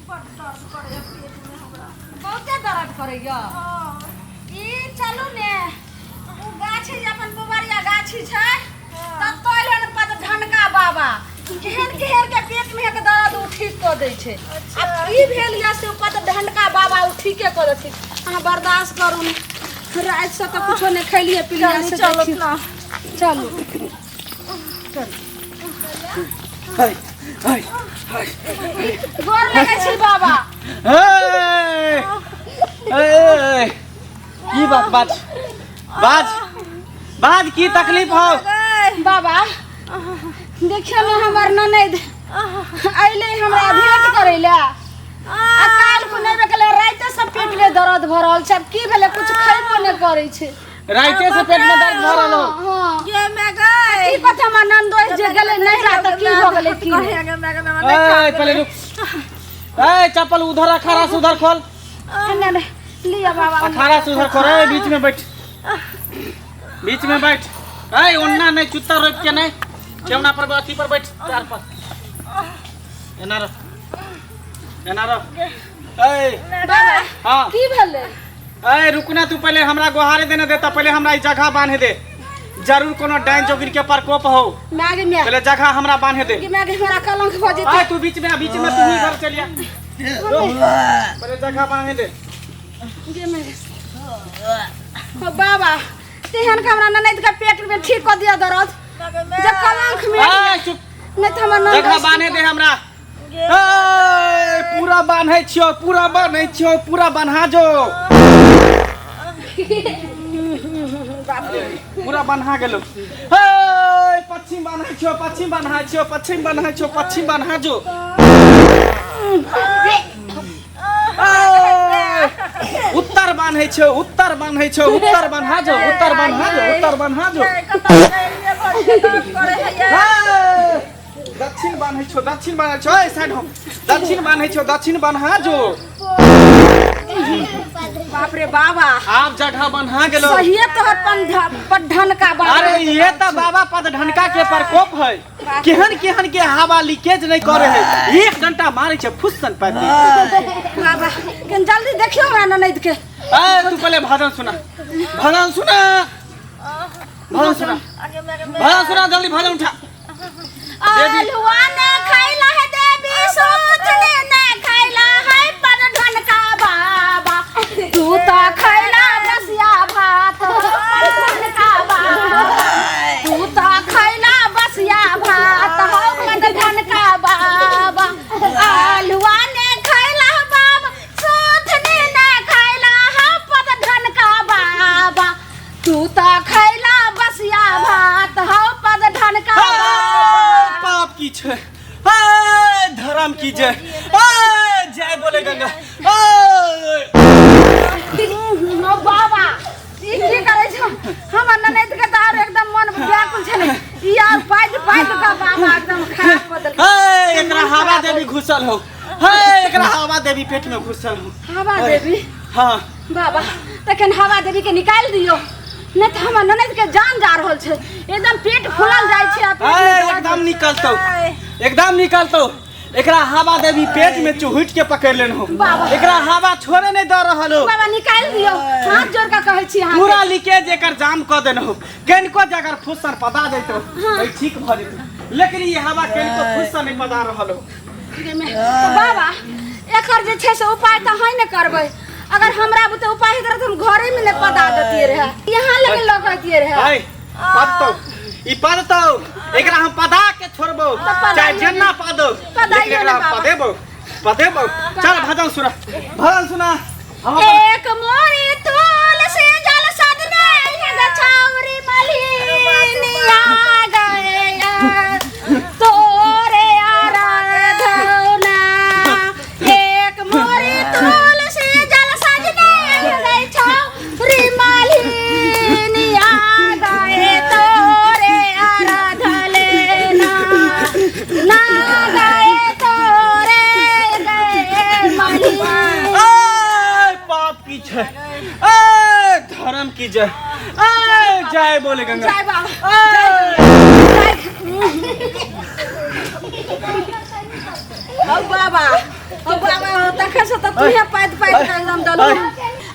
बड्ड दर्द करैया पेटमे हमरा। बहुते दर्द करैया? हँ। ई चलू ने, ओ गाछी जे अपन पुबरिया गाछी छै, ततऽ एलै पद ढनका बाबा। केहन केहन के पेट में के दर्द ओ ठीक कऽ दै छै। आ की भेल या से ओ पद ढनका बाबा ओ ठीके कऽ देथिन। अहाँ बर्दाश्त करू ने, राति से तऽ कुछो नहि खैलियै पिलियै। चलू, से चलू देखियौ। ना। चलू। हाय हाय हाय। गोर लगै छी बाबा। ए ए, की बात? बाज बाज बाज, की तकलीफ हो? बाबा, देखियौ ने, हमर ननैद अइलै हमरा भेंट करै लए आ काल्हि खुने गेलै, राइते से पेट में दर्द भऽ रहल छै। आब की भेलै, कुछ खैबो नहि करै छै। राइते से पेट में दर्द भऽ रहल हो? हँ। ये मैं गए। की पता हमर ननदोस जे गेलै नैहरा तऽ की भऽ गेलै, की नहि। कहे मैं गए, मैं ए, पहले रुक। ए, चप्पल उधर, अखाड़ा से उधर खोल। नहि नहि, लिअ बाबा। अखाड़ा से उधर खोल। ए, बीच में बैठ, बीच में बैठ। ए, ओन्ना नहीं, चुत्ता रोप के नहीं, ठेवना पर, अथी पर बैठ, चार पर। एना रह, एना रह। ए। बाबा। हाँ। की भेलै? ए, रुकना तू, पहले हमरा गोहारे देने देता, पहले हमरा ई जगह बांधे दे। जरूर कोनो डाइन जोगिन के प्रकोप हो। माय गे माय। पहले जगह हमरा बांधे दे। गे माय गे, हमरा कलंक भऽ जेतै। ए, तू बीच में आ, बीच में तू ही घर चलिया। पहले जगह बांधे दे। गे माय गे। ओ बाबा, तेहन के हमरा ननैद के पेट में ठीक कऽ दिअ दर्द जे कलंक में। ए, चुप। नहि तऽ हमर ननद जगह बांधे दे हमरा। ए, पूरा बांधे छियो, पूरा बांधे छियो, पूरा बन्हा जो, पूरा बन्हा गेलो। हे, पश्चिम बान्है छियो, पश्चिम बान्है छियो, पश्चिम बान्है छियो, पश्चिम बान्हा जो। ए, उत्तर बान्है छियो, उत्तर बान्है छियो, उत्तर बान्हा जो, उत्तर बान्हा जो, उत्तर बान्हा जो। हे, दक्षिण बान्है छियो, दक्षिण बान्है छियो। ए, साइड हो। दक्षिण बान्है छियो, दक्षिण बान्हा जो। बाप रे बाबा। आब जगह बन्हा गेलो। सहिए तोहर पढ़न का बाबा। अरे, ये त बाबा पदढनका के प्रकोप है। केहन केहन के हवा लीकेज नहीं करे है, एक घंटा मारे छै, फुस्सन पाइप दे। बाबा, कनि जल्दी देखियौ हमरा ननैद के। ए, तू पहले भजन सुना, भजन सुना, भजन सुना, भजन सुना, जल्दी भजन उठा। आलुआ ने खैला है देवी, सोचने ने खैला है पढ़न का बाबा, तू तो खैला बसिया भात पढ़न का बाबा, तू तो खैला बसिया भात हो पढ़न का बाबा। आलुआ ने खैला बाबा, सोचने ने खैला है पढ़न का बाबा, तू तो खैला बसिया भात हो पद का बाबा। पाप की छै, ए, धर्म की जय, ए, जय बोले गंगा। ए, ओ बाबा, ई की करै छौ? हमर ननैद के तऽ आर एकदम मन व्याकुल छलै, ई आर बाजि बाजि कऽ बाबा एकदम खराब कऽ देलकै। हे, एकरा हवा देवी घुसल हो। हे, एकरा हवा देवी पेट में घुसल हो। हवा देवी? हाँ। बाबा, तखन हवा देवी के निकालि दियौ, नहि तऽ हमर ननैद के जान जा रहल छै, एकदम पेट फूलल जाइ छै आ पेट में ए, दर्द। एकदम निकलतौ, एकदम निकलतौ। एकरा हवा देवी पेट में चुहुट के पकड़ लेन हो। बाबा। एकरा हवा छोड़े नहीं दे रहल हो। बाबा, निकालि दियौ, हाथ जोड़ के कहै छी अहाँके। पूरा लीकेज एकर जाम कऽ देने हो। कनिको जे अगर फुस्सन पदा जैतो तऽ ठीक भऽ जेतौ, लेकिन ई हवा कनिको फुस्सन नहीं पदा रहल हो। तऽ बाबा, एकर जे छै से उपाय तऽ अहीं ने करबै। अगर हमरा बुते उपाय होइत रहत, हम घरे में ने पदा देतियै रहे, यहाँ लगे लऽ के अतियै रहे। है, पदतौ, ई पदतौ। एकरा हम पदा के छोड़बौ, चाहे जेना पदौ, पदाइयो लेकिन एकरा ने हम बाबा। पदेबौ, पदेबौ। चल, भजन सुना, भजन सुना। हम अपन एक मोरी तुलसी जल सदने गछौरी मलिनिया गया तोरे आराधना। एक मोरी तुलसी जल सजने गछौरी मलिनिया गए तोरे आराधलेना ना गए तोरे गए मलिनिया। ए, पाप की जय, ए, धर्म की जय, ए, जय बोले गंगा। जय बाबा। ए, जय। औ बाबा, औ बाबा, तखन से तऽ तूहे पाति पाति के एकदम दलू।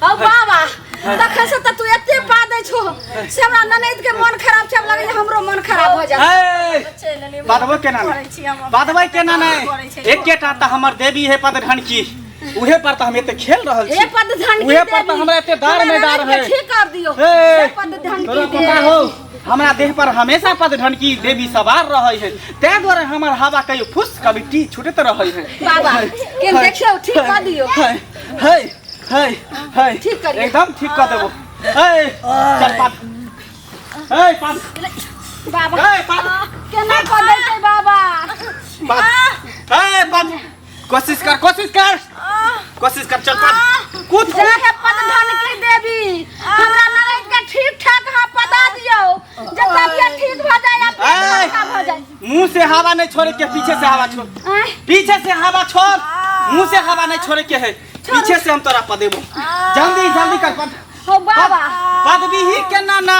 औ बाबा, तखन से तऽ तू एते पादै छो से हमरा ननैद के मन खराब छै, आब लगैया हमरो मन खराब भऽ जायत। ए, बाधबो केना नहि, बाधबै केना नहि? एकेटा तऽ हमर देवी है पद ढनकी, उहे पर तऽ हम एते खेल रहल हे छी। पद धन उहे पर तऽ हमरा एते दार में दार है। ठीक कर दियो। हे, हे पद धन तोरा की पता देवी। हो, हमरा देह पर हमेशा पद ढनकी देवी सवार रहै है, ताहि दुआरे हमर हवा कहियो फुस कभी टी छूटैत रहै है। बाबा के देखियो, ठीक कर दियो। है है है है, ठीक करियौ। एकदम ठीक कर देबो। हे चल पाद, हे पाद। बाबा, हे पाद। केना कऽ देतै बाबा? पाद, हे पाद, कोशिश कर, कोशिश कर, कोशिश कर, चल पाद, कूद। जा हे पद धन की देवी, हमरा ननैद के ठीक ठाक अहाँ पदा दियो जे तबियत ठीक भऽ जाय आ पेट ऐ। हल्का भऽ जाय। मुंह से हवा नहीं छोड़े के, पीछे से हवा छोड़। आँय, पीछे से हवा छोड़, मुंह से हवा नहीं छोड़े के है। पीछे से हम तोरा पदेबो। जल्दी जल्दी कर, पद। हो बाबा। पदबी ही के नाना,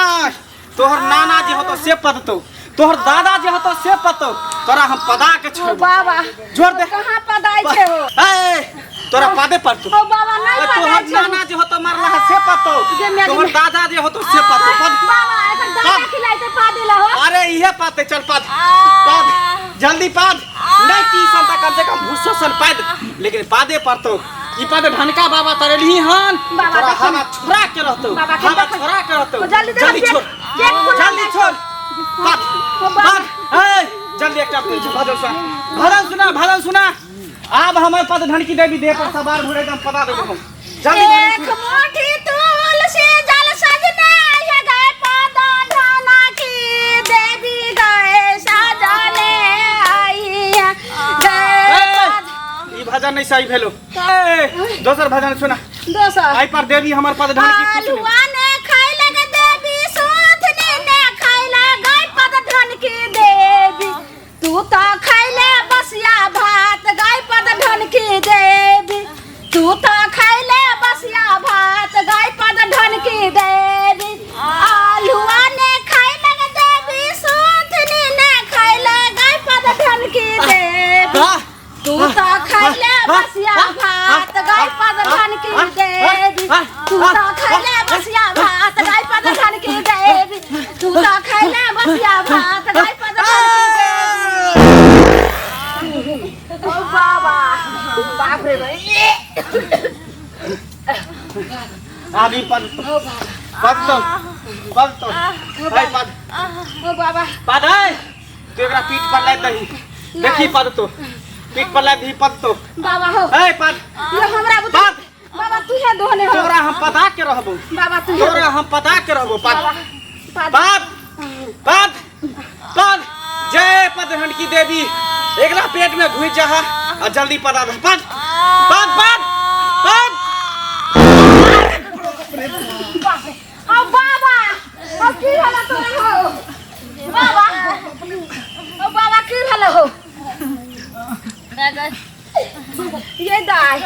तोहर नाना जे होतो से पदतो, तोहर दादा जे होतो से पदतो, तोरा हम पदा के हो छोड़बो। बाबा, जोर दे। कहाँ पदाइ छै हो? ए, तोरा पदे पड़तो। हो बाबा, नहीं तोहर पदाइ छै। नाना जे होतो मरला है से पदतो, गे म्या, गे तोहर म्या। दादा जे होतो से पदतो। पद। बाबा, एखन दादा पद। खिलाइते पादिला हो। अरे इहे पाते, चल पद, पद जल्दी पद। नहीं टी सन त कम से कम भूसो सन पाद, लेकिन पादे पड़तो। ई पद ढनका बाबा तरेलही हन। बाबा, तोरा देखो। हवा छोड़ा के रहतो। बाबा, के हवा देखो। छोड़ा के रहतो। जल्दी देखो, जल्दी पेट- छोड़, पेट फुला जल्दी जाइ। छोड़, पद। हो बाबा। पद। ए जल्दी एकटा भजन सुना, भजन सुना, भजन सुना। आब हमर पद ढनकी देवी देह पर सवार भुरे एकदम पदा देबो हम। जल्दी भजन एक सुना। मुट्ठी तुलसी जल सजना ये गए पद धना की देवी गए सजने आई है। गए ए, पद ई भजन नहीं सही भेलो। ए, दोसर भजन सुना। दोसर। आई पर देवी हमर पद ढनकी खुश नहीं। आलुआ ने खाइ लग देवी, सुथनी ने खाइ गई पद धन की देवी, तू तो खैले बसिया भात गई पद धन की देवी, तू तो खैले बसिया भात गई पद धन की देवी, आलुआ ने खाइ लग देवी, सुथनी ने खाइ गई पद धन की देवी, वाह, तू तो खैले बसिया भात गई पद धन की देवी, तू तो खैले बसिया भात गई पद धन की देवी, तू तो खैले बसिया भात गई पद धन की देवी। ओ बाबा, बाप रे भाई। आब ई पद पद तो पद तो है पद। ओ बाबा। पद है, तू एकरा पीठ पर लाद दही, देखी पद तो पीठ पर लाद दही पद तो। बाबा हो। है पद। यो हमरा बुझ पद। बाबा, तू है दोहने हो। तोरा हम पदा के रहबो। बाबा, तू है। तोरा हम पदा के रहबो पद। बाबा, पद। पद पद पद, जय पद हनकी देवी, एकरा पेट में घुस जा आ जल्दी पदा दे। पद पद पद पद। बाप रे। ओ बाबा, ओ की भेलो तोरा हो बाबा? ओ बाबा, की भेलो हो ये दाई?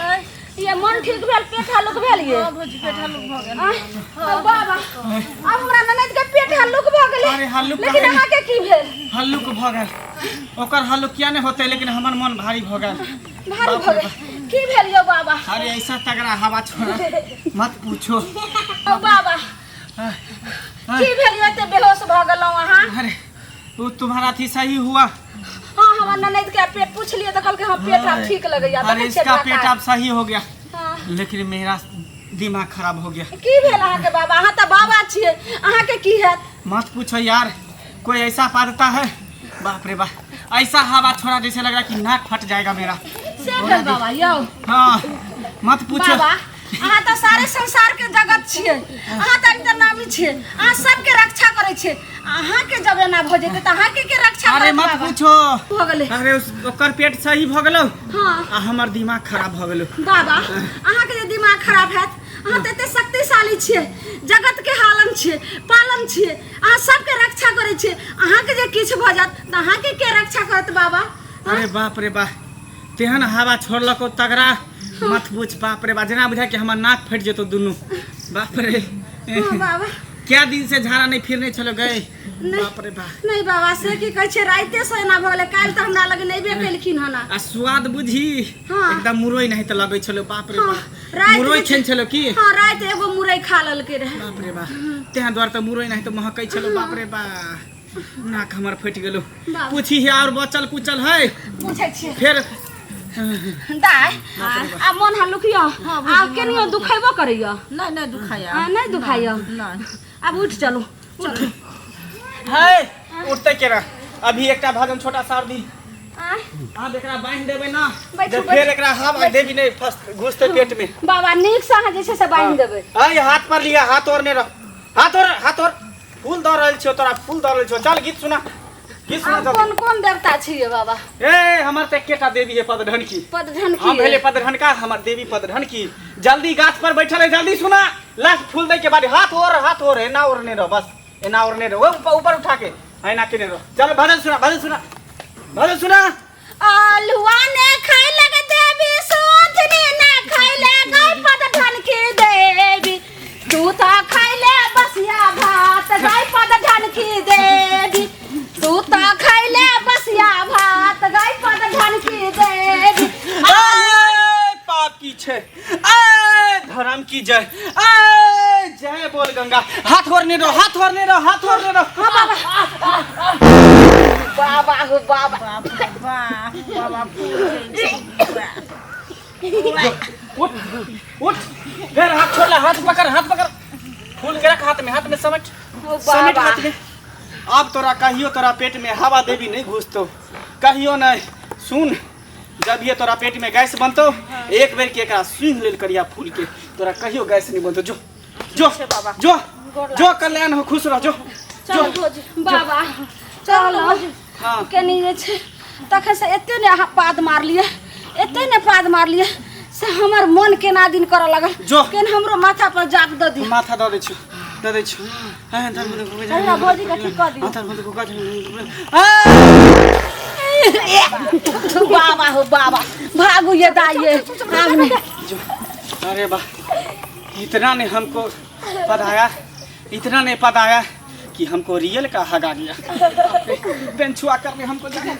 ये मन ठीक भेल? पेट हल्लुक भेल ये? भौजी, पेट हल्लुक भऽ गेल। आँय, ओ बाबा, आब हमरा ननद के पेट हल्लुक भऽ गेलै। अरे हल्लुक लेकिन कहाँ? अहाँके की भेल? हल्लुक भऽ गेल, ओकर हल्लुक किया नहि होतै, लेकिन हमर मन भारी भऽ गेल। भारी भऽ गेल? की भेल यौ बाबा? अरे ऐसा तगड़ा हवा छोड़ा, मत पूछो। ओ बाबा, की भेल यौ? एते बेहोश भऽ गेलहुँ अहाँ। अरे वो तुम्हारा थी सही हुआ। हाँ, हमर ननद के पेट पूछलियै तऽ कहलकै हँ, पेट आब ठीक लगैया। अरे देखै छियै इसका पेट एकरा अब सही हो गया। हाँ। लेकिन मेरा दिमाग खराब हो गया। की भेल अहाँके बाबा? अहाँ तऽ बाबा छियै, अहाँके की हैत? मत पूछो यार, कोई ऐसा पादता है, बाप रे बाप, ऐसा हवा छोड़ा जैसे लग रहा कि नाक फट जाएगा मेरा। से भेल बाबा यौ? हाँ, मत पूछो। बाबा, अहाँ तऽ सारे संसार के जगत छियै, अहाँ तऽ अंतर्नामी छियै, अहाँ सबके रक्षा करै छियै। अहाँके जब एना भऽ जेतै तऽ अहाँके के रक्षा अरे करत मत बाबा? पूछो। भऽ गेलै? अरे ओकर पेट सही भऽ गेलो आ हमर दिमाग खराब भऽ गेलो। बाबा, अहाँके जे दिमाग खराब हैत? अहाँ तऽ एते शक्तिशाली छियै, जगत के हालन छियै, पालन छियै, अहाँ सबके रक्षा करै छियै। अहाँके जे किछु भऽ जायत तऽ अहाँके के रक्षा करत बाबा? अरे बाप रे बाप, तेहन हवा छोड़लको तगड़ा, मत पूछ। बाप रे बाप, जेना बुझाय कि हमर नाक फटि जेतो दुनू। बाप रे। हाँ, बाबा। क्या दिन से झाड़ा नहीं फिरने चलो गए। बाप रे बाप। नहि बाबा, से की कहै छै, राइते से एना भऽ गेलै, काल्हि तऽ हमरा लग नैबे केलखिन हन। आ स्वाद बुझी हाँ। एकदम मुरई नहीं तऽ लगै छलो। बाप रे हाँ, बाप। राति मुरई मे- खेन छलो की? हाँ, राति एगो मुरई खा लेलकै रहे। बाप रे बाप, तें दुआरे तऽ मुरई नहीं तऽ महकै छलो। बाप रे बाप, नाक हमर फटि गेलो। बाप। पूछी हे और बचल कुचल है? पूछै छियै। फेर दाय, आ मन हल्लुक यऽ? आब केनियो दुखेबो करैया? नहीं नहीं दुखाया। हाँ, नहीं दुखाइया? नहीं। आब उठि चलू, उठ। है उठते केना, अभी एकटा भजन छोटा सा और दी। आँय, आब एकरा बान्हि देबै ना। बैठू, जे बैठू। फेर एकरा हवा देबी नहीं, फर्स्ट घुसते पेट में। बाबा, नीक से अहाँ जे छै से बान्हि देबै। अय हाथ पर लिया, हाथ ओरने रह, हाथ ओर, हाथ ओर। फूल दऽ रहल छियौ तोरा, फूल दऽ रहल छियौ। चल गीत सुना, गीत सुना। आब जल्दी। कोन कोन देवता छियै बाबा? ए हमर तऽ एकेटा देवी है, पदढनकी। पदधन हम की? भेले पदढनका, हमर देवी पदढनकी। जल्दी गाछ पर बैठल है, जल्दी सुना। लास्ट फूल दै के बाद हाथ ओर, हाथ ओर, एना ओरने रह, बस एना ओरने रह, ऊपर ऊपर उठा के एना केने रह। चल भजन सुना, भजन सुना, भजन सुना। आलुआ ने खाय लग देवी सोथनी ने खाय ले गई पदधन की देवी, तू तो खाय ले बसिया भात गई पदधन की देवी, तू तो खाय ले बसिया भात गई पदधन की देवी। ए, पाप की छै, ए धर्म की जय, ए जय बोल गंगा। हाथ ओरने रहो, हाथ ओरने रहो, हाथ ओरने रहो। बाबा हो बाबा। बाप रे बाप, बाबा फूल गेल। उठ उठ, फिर हाथ छोड़ ले, हाथ पकड़, हाथ पकड़, फूल के रख हाथ में, हाथ में समेट। ओ समेट बाबा। हाथ में। अब तोरा कहियो तोरा पेट में हवा देवी नहीं घुसतो, कहियो नहीं। सुन, जब ये तोरा पेट में गैस बनतो, एक बेर के एकरा सूंघ लेल करिया फूल के, तोरा कहियो गैस नहीं बनतो। जो जो जो जो, कल्याण हो, खुश रह, जो जो। बाबा चलो। हाँ। कनी जे छै तखन से एते ने अहाँ पाद मारलियै, एते ने पाद मारलियै से हमर मन केना दिन करऽ लगल। जो। केन हमरो माथा पर जाप दऽ दियौ। माथा दऽ दै छियौ, दऽ दै छियौ। हाँ, धर्म देखो, अरे भौजी के ठीक कऽ दियौ। धर्म देखो, बाबा हो बाबा, भागू ये दाई ये आब नहि। जो। अरे वाह, इतना ने हमको पढ़ाया, इतना ने पढ़ाया कि हमको रियल का हगा गया। बेंचुआ करने हमको जाने।